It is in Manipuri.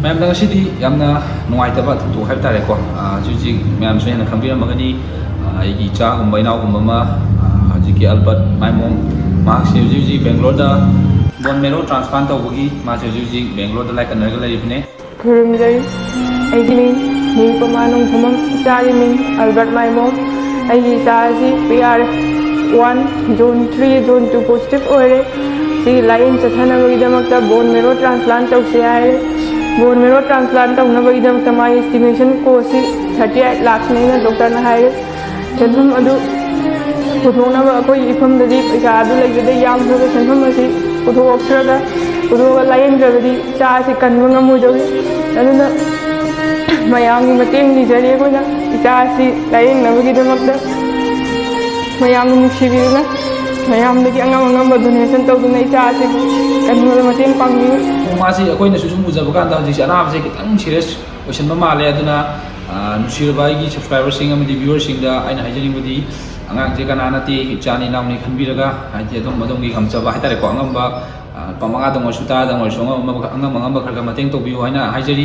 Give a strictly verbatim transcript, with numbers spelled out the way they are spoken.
ꯃꯌꯥꯝꯗ ꯉꯁꯤꯗꯤ ꯌꯥꯝꯅ ꯅꯨꯡꯉꯥꯏꯇꯕ ꯊꯧꯗꯣꯛ ꯍꯥꯏꯕ ꯇꯥꯔꯦꯀꯣ꯫ ꯑꯥ, ꯍꯧꯖꯤꯛ ꯍꯧꯖꯤꯛ ꯃꯌꯥꯝꯁꯨ ꯍꯦꯟꯅ ꯈꯪꯕꯤꯔꯝꯃꯒꯅꯤ, ꯑꯥ, ꯑꯩꯒꯤ ꯏꯆꯥꯒꯨꯝꯕ, ꯏꯅꯥꯎꯒꯨꯝꯕ ꯑꯃ, ꯑꯥ, ꯍꯧꯖꯤꯛꯀꯤ ꯑꯜꯕꯔꯠ ꯃꯥꯏꯃꯣꯝ, ꯃꯍꯥꯛꯁꯦ ꯍꯧꯖꯤꯛ ꯍꯧꯖꯤꯛ ꯕꯦꯡꯒ꯭ꯂꯣꯔꯗ bone marrow transplant ꯇꯧꯕꯒꯤ ꯃꯥꯁꯦ ꯍꯧꯖꯤꯛ ꯍꯧꯖꯤꯛ ꯕꯦꯡꯒ꯭ꯂꯣꯔꯗ ꯂꯥꯏꯀꯠꯅꯔꯒ ꯂꯩꯔꯤꯕꯅꯦ꯫ ꯈꯨꯔꯨꯝꯖꯔꯤ꯫ ꯑꯩꯒꯤ ꯃꯤꯡ ꯅꯤꯔꯨꯄꯃꯥ ꯅꯣꯡꯊꯃꯝ, ꯏꯆꯥꯒꯤ ꯃꯤꯡ ꯑꯜꯕꯔꯠ ꯃꯥꯏꯃꯣꯝ꯫ ꯑꯩꯒꯤ ꯏꯆꯥ ꯑꯁꯤ P R one, zone three, zone two positive ꯑꯣꯏꯔꯦ꯫ ꯁꯤ ꯂꯥꯏꯌꯦꯡ ꯆꯠꯊꯅꯕꯒꯤꯗꯃꯛꯇ bone marrow transplant ꯇꯧꯁꯦ ꯍꯥꯏꯔꯦ꯫ Bone marrow transplant ꯇꯧꯅꯕꯒꯤꯗꯃꯛꯇ ꯃꯥꯒꯤ estimation cost ꯁꯤ thirty eight lakhs ꯅꯦꯅ ꯗꯣꯛꯇꯔꯅ ꯍꯥꯏꯔꯦ꯫ ꯁꯦꯟꯐꯝ ꯑꯗꯨ ꯄꯨꯊꯣꯛꯅꯕ ꯑꯩꯈꯣꯏꯒꯤ ꯏꯐꯝꯗꯗꯤ ꯄꯩꯁꯥ ꯑꯗꯨ ꯂꯩꯖꯗꯦ, ꯌꯥꯝꯗ꯭ꯔꯕ ꯁꯦꯟꯐꯝ ꯑꯁꯤ ꯄꯨꯊꯣꯛꯇ꯭ꯔꯒ, ꯄꯨꯊꯣꯛꯑꯒ ꯂꯥꯏꯌꯦꯡꯗ꯭ꯔꯕꯗꯤ ꯏꯆꯥ ꯑꯁꯤ ꯀꯟꯕ ꯉꯝꯃꯣꯏꯗꯧꯔꯤ꯫ ꯑꯗꯨꯅ ꯃꯌꯥꯝꯒꯤ ꯃꯇꯦꯡ ꯅꯤꯖꯔꯤ ꯑꯩꯈꯣꯏꯅ꯫ ꯏꯆꯥ ꯑꯁꯤ ꯂꯥꯏꯌꯦꯡꯅꯕꯒꯤꯗꯃꯛꯇ ꯃꯌꯥꯝꯅ ꯅꯨꯡꯁꯤꯕꯤꯗꯨꯅ, ꯃꯌꯥꯝꯗꯒꯤ ꯑꯉꯝ ꯑꯉꯝꯕ donation ꯇꯧꯗꯨꯅ ꯏꯆꯥ ꯑꯁꯤꯕꯨ ꯀꯟꯕꯗ ꯃꯇꯦꯡ ꯄꯥꯡꯕꯤꯌꯨ꯫ ꯃꯥꯁꯤ ꯑꯩꯈꯣꯏꯅꯁꯨ ꯁꯨꯝ ꯎꯖꯕ ꯀꯥꯟꯗ ꯍꯧꯖꯤꯛꯁꯦ ꯑꯅꯥꯕꯁꯦ ꯈꯤꯇꯪ serious ꯑꯣꯏꯁꯟꯕ ꯃꯥꯜꯂꯦ꯫ ꯑꯗꯨꯅ, ꯑ, ꯅꯨꯡꯁꯤꯔꯕ ꯑꯩꯒꯤ subscriberꯁꯤꯡ ꯑꯃꯗꯤ viewerꯁꯤꯡꯗ ꯑꯩꯅ ꯍꯥꯏꯖꯅꯤꯡꯕꯗꯤ, ꯑꯉꯥꯡꯁꯦ ꯀꯅꯥ ꯅꯠꯇꯦ, ꯏꯆꯥꯅꯤ ꯏꯅꯥꯎꯅꯤ ꯈꯟꯕꯤꯔꯒ, ꯍꯥꯏꯗꯤ ꯑꯗꯨꯝ ꯑꯗꯣꯝꯒꯤ ꯉꯝꯖꯕ ꯍꯥꯏꯇꯥꯔꯦꯀꯣ, ꯑꯉꯝꯕ, ꯑ, ꯂꯨꯄꯥ ꯃꯉꯥꯗꯪ ꯑꯣꯏꯔꯁꯨ, ꯇꯔꯥꯗꯪ ꯑꯣꯏꯔꯁꯨ, ꯑꯉꯝ ꯑꯉꯝꯕ, ꯑꯉꯝ ꯑꯉꯝꯕ ꯈꯔ ꯈꯔ ꯃꯇꯦꯡ ꯇꯧꯕꯤꯌꯨ ꯍꯥꯏꯅ ꯍꯥꯏꯖꯔꯤ꯫